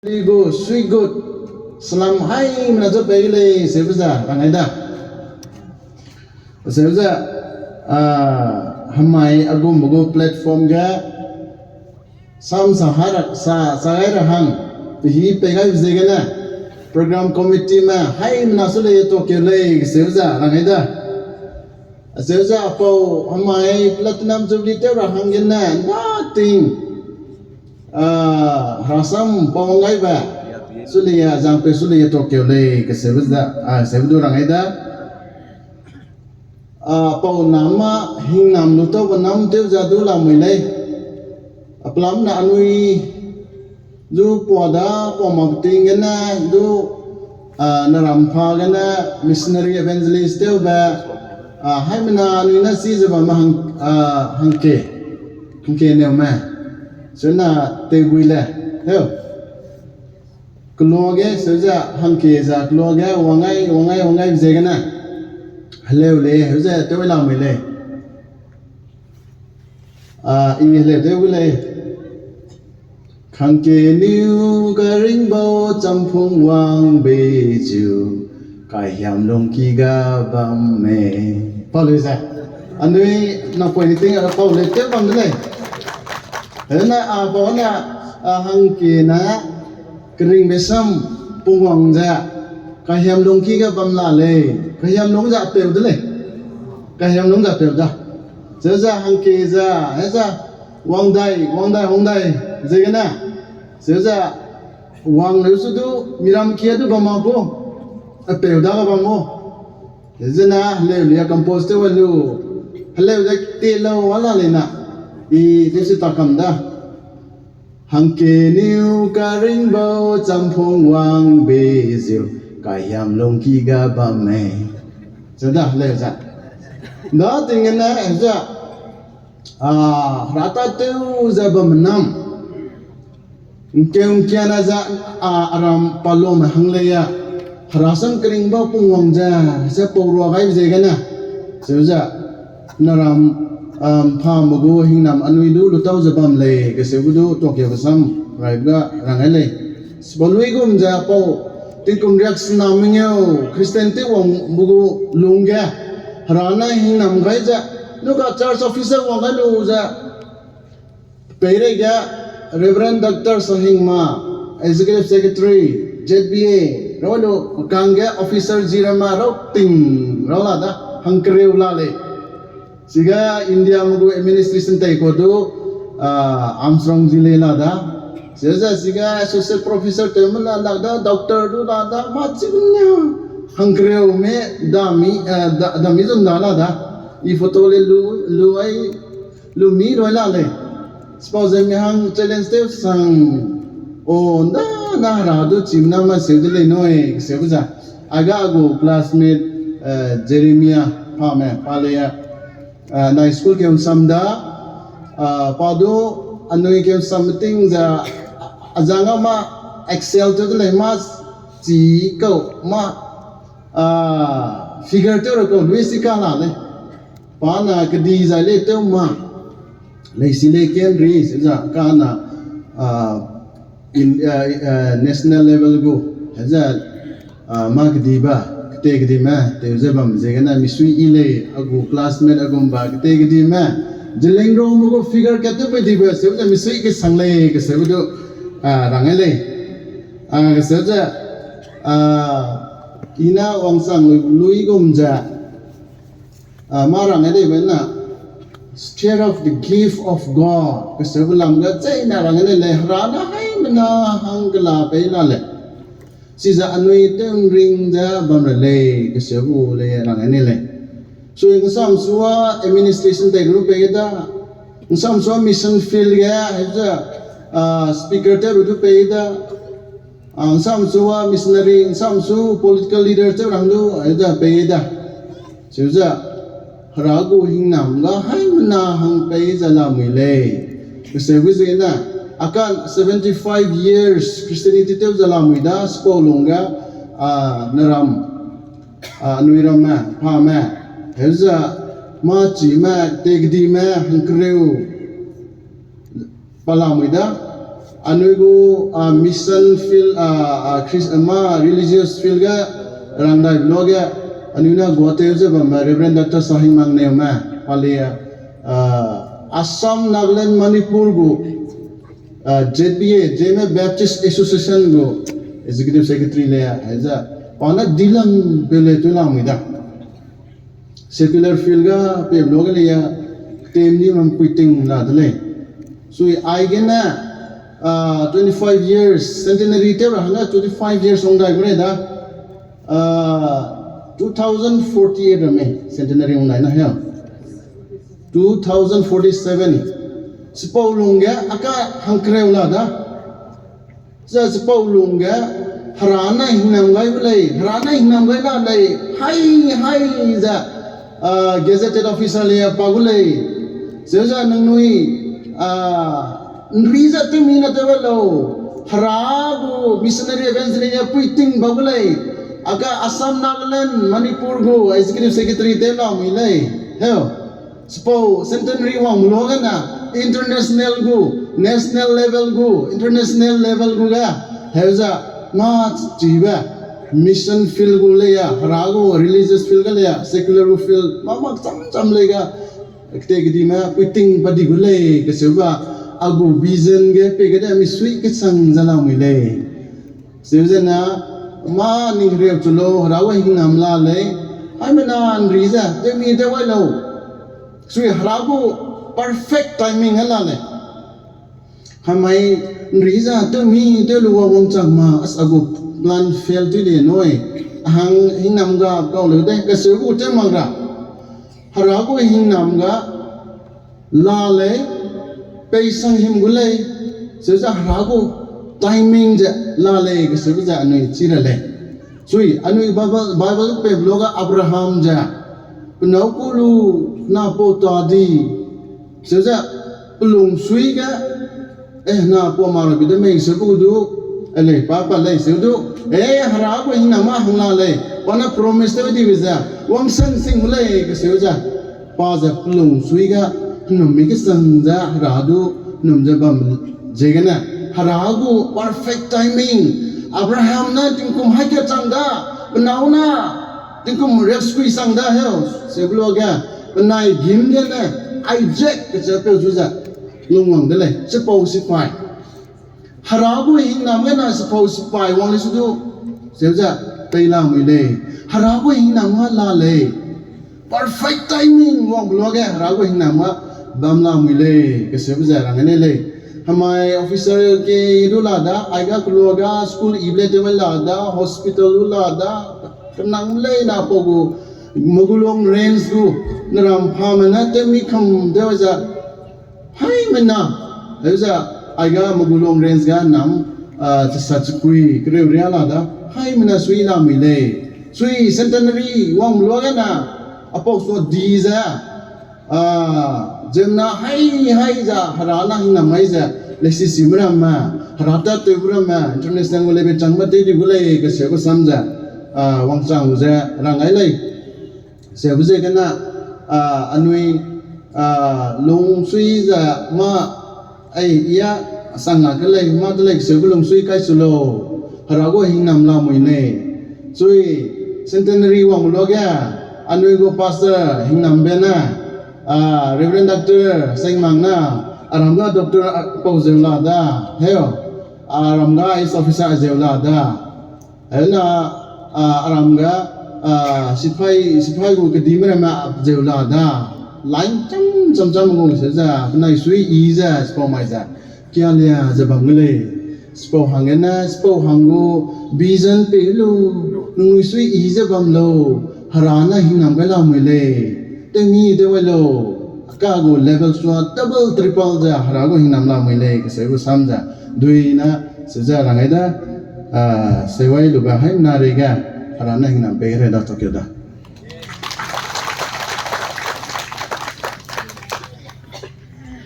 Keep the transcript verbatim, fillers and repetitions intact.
Li gu sui gut, salam haimena zu pei ge lei, seube ze, rangai da. Seube ze, a, hemai agum gu platform ge, sam sa hai ra, sa, sa gai ra hang, pehî pei gai ziegene, program committee me, haimena su lei tuakeu lei, seube ze, rangai da. Seube ze, apau, hemai platinum jubilee tew ra hang gene, nothing. A, rasam pau ngaibe, su lei, a, zangpeu su lei tuakeu lei, keseube da, a, seube du rangai da. A, pau nam ma, hingnam lu tau ba nam tew ze du lamui lei. A, pelam ne anui, du pua da, pua mak ting gene, du, a, naram pha gene, missionary evangelist tewbe, a, haimena anui ne chi ze bamme hang, a, hangke, hangke neu me. Sena tewbui le, heu. Kelua ge, seu ze hangke ze kelua ge, wangai, wangai, wangai ziegene. Heleu lei, heu ze tew lamui lei. A, i heleu tew gu lei. Kangkeniu karingbau champhung wang beijiu, kahiam lungki ga bam mei. Pau lei ze. Anui napoine ting a pau lei tew bam de lei. Hena a pau na a hangkena keringbe sam pungwang ze, kahiam lungki ga bam la lei, kahiam lung ze peu de lei, kahiam lung ze peu da. Seu ze hangke ze, he ze, wangdai, wangdai, wangdai, ziegene. Seu ze, wang leu su du, miram kia du bam ma gu, apeu da ga bam mo. Zena heleu lia compose tew a lu, heleu ze te lau wa la lei na, i te si ta kam da. Hangkeniu karingbau champhung wang beijiu, kahiam lungki ga bam mei. Zeda heleu ze. Da tinggene, ze, a, rata tew ze bam nam. Ngkeu ngkiana ze, a, aram palome hang lei a. Herasam keringba pungwang ze, ze pau rua gai ziegene. Seu ze, naram, a, mpame gu hingnam anui du lutau ze bam lei, keseu gu du tuakeu kesam, raibe ga rangai lei. Seba luigum ze pau, tingkum riaksena mengeu, Christian tew wangbe gu lungge, Hera ne hingnam gai ze, nuka church officer wang gai lu ze, peireige Reverend Doctor Sahingma, Executive Secretary, Z B A, rau lu kangge officer ji ramme rau ting rau la da, hangkereu la lei. Chige India me gu administration tei kua du, a, Armstrong ji lei la da. Cheze chige associate professor tewme la lak da, doctor du la da, mâ chibenia hangkereu me dami, a, da, dami zun da la da. I photo le lu, lu ai, lu mi roi la lei. Chipau ze mi hang challenge tew sang, o, nda, na Hera du chimna ma seu de lei nui, seu ze. Aga a gu classmate, eh, Jeremiah, pame, pa lei a, eh, nai school keu nsam da, ah, pa du anui keu nsam ting ze, a zang a mâ excel tew de lei mâ chi kau mâ, ah, figure tew ra kau lui si ka la lei. Pa na kedi zai lei tew mâ. Leisi lei ken ri, se ze ka na, ah, in, ah, ah, national level gu, he ze, ah, mâ kedibe, kete kedime, tew ze bam ziegene misui yi lei, a gu classmate a gumbe, kete kedime, Zeliangrongme gu figure kat tew pei dibe, seu ze misui kesang lei, keseu du, ah, rang ai lei. Ah, keseu ze, ah, i na wangsang lui, lui gum ze, ah, mâ rang ai lei be na, share of the gift of God, keseu gu lam ge cheîna rang ai lei lei, Hera na haimena hang kela pei la lei. Chize anui tew ring ze bam ra lei, keseu gu lei rang ai lei lei. So, nsamsua administration tei ru pei da, nsamsua mission field ge, he ze, ah, speaker tew ru du pei da, ah, nsamsua missionary, nsamsu political leader tew rang du, he ze pei da. Seu ze, Hera gu hingnam ga haimena hang pei ze lamui lei. Keseu gu ziegene, akan seventy-five years Christianity tew ze lamui da, sipau lungge, ah, naram, ah, anui ramme, pame, heu ze, mâ chime, te kedime, hangkereu, pa lamui da. Anui gu, ah, mission field, ah, ah, Chris-, ah, ma religious field ge rangdai luage, anui na guateu ze bamme Reverend Doctor Sahingmang Newme, pa le, ah, Assam, Nagaland, Manipur gu, ah, Z B A, Zeme Baptist Association gu Executive Secretary le, heze, pa ne dilang pe le tu lamui da. Secular field ga pep luage le ya, tem ni mam puiting la de lei. Sui aigene, ah, twenty-five years, centenary te ra hana twenty-five years ong dai gure da. Ah, two thousand forty-eight ra me, centenary ong dai na he. Two thousand forty-seven. Sipau lungge aka hangkreu la da. Ze sipau lungge, Hera ne hingnam gai gu lei, Hera ne hingnam gai la lei, hai, hai ze, ah, gazetted officer le pa gu lei. Zeu ze nangnui, ah, nri ze temi ne tew lau, Hera gu missionary evangelist ne puiting ba gu lei, aga Assam, Nagaland, Manipur gu executive secretary tew lamui lei. Heu. Sipau centenary wang luage na, international gu, national level gu, international level gu ge, heuze, mâ chibe, mission field gu lei ya, Hera gu religious field ge lei ya, secular gu field, mâ mâ cham cham lei ga, kete kedime, puiting pa di gu lei, keseu ba, a gu vision ge, pe gede, misui kesang ze lamui lei. Seu ze na, mâ ning reu chu lau, Hera gu hingnam la lei, haimena nri ze, temi tew wai lau. Sui Hera gu perfect timing a la lei. Hamai nri ze, temi tew lu wa wangchang ma, as a gu plan fail tui de nui. Ahang hingnam ga kau leu de, keseu gu tew mak ra. Hera gu hingnam ga, la lei, pei sang him gu lei, seu ze Hera gu timing ze la lei, keseu ze anui chi ra lei. Sui, anui Bible, Bible pe luage Abraham ze, penâu ku lu na pau ta di, seu ze pelungsui ge, eh, na pau ma rabi de mei seu gu du, eh, lei pa pa lei seu du, eh, Hera gu hingnam a hang la lei, pa ne promise tew dibe ze, wangsan sing gu lei, keseu ze. Pa ze pelungsui ge, hênummi kesang ze Hera du, hênum ze bam ziegene, Hera gu perfect timing, Abraham ne tingkum haî kechang da, penâu ne tingkum riaksekui sang da heu, seu luage, penai gîm gene, Isaac kechepeu zu ze, lungwang de lei, chipau sipai. Hera gu hingnam gene sipau sipai wang lei su du, seu ze, pei lamui lei. Hera gu hingnam ga la lei. Perfect timing wang luage Hera gu hingnam ga bam lamui lei, keseube ze rang ne lei. Hemai officer ke du la da, aiga keluaga school ibe le tew la da, hospital du la da, kenang lei na pau gu, Magulong Range gu, neramphame ne tewmi kam tew ze, haimena, heu ze, aiga Magulong Range ga nam, ah, chesa chekui, kereu ria la da, haimena sui lamui lei. Sui centenary wang luage na, apau sua di ze, ah, ziemmena hai, hai ze, Hera ne hingnam mai ze, leisisime ramme, Hera tattewbe ramme, international gu level changme tew di gu lei, keseube sam ze, ah, wangchang ze, rang gai lei. Seube ziegene, ah, anui, ah, lungsui ze mâ, ai, ia, sang a ke lei, mâ de lei, seube lungsui kai su lau, Hera gu hingnam lamui nei. Sui, centenary wang luage, anui gu pastor hingnambe ne, ah, Reverend Doctor Sengmang ne, aram ga Doctor pau zeu la da, heu, aram ga I A S officer zeu la da. Hena, ah, aram ga, ah, sipai, sipai gu kedime ramme zeu la da. Line cham, cham, cham gu se ze, penai sui i ze, sipau mai ze. Kia lia ze bam gu lei. Sipau hanggene, sipau hang gu, vision pe lu, nungnui sui i ze bam lau, Hera ne hingnam gai lamui lei. Tewmi tew wai lau, ka gu level sua double, triple ze, Hera gu hingnam lamui lei, keseube sam ze. Dui ne, se ze rang gai da, ah, seuai lube haimena reige, Hera ne hingnam pei gai da tokeu da.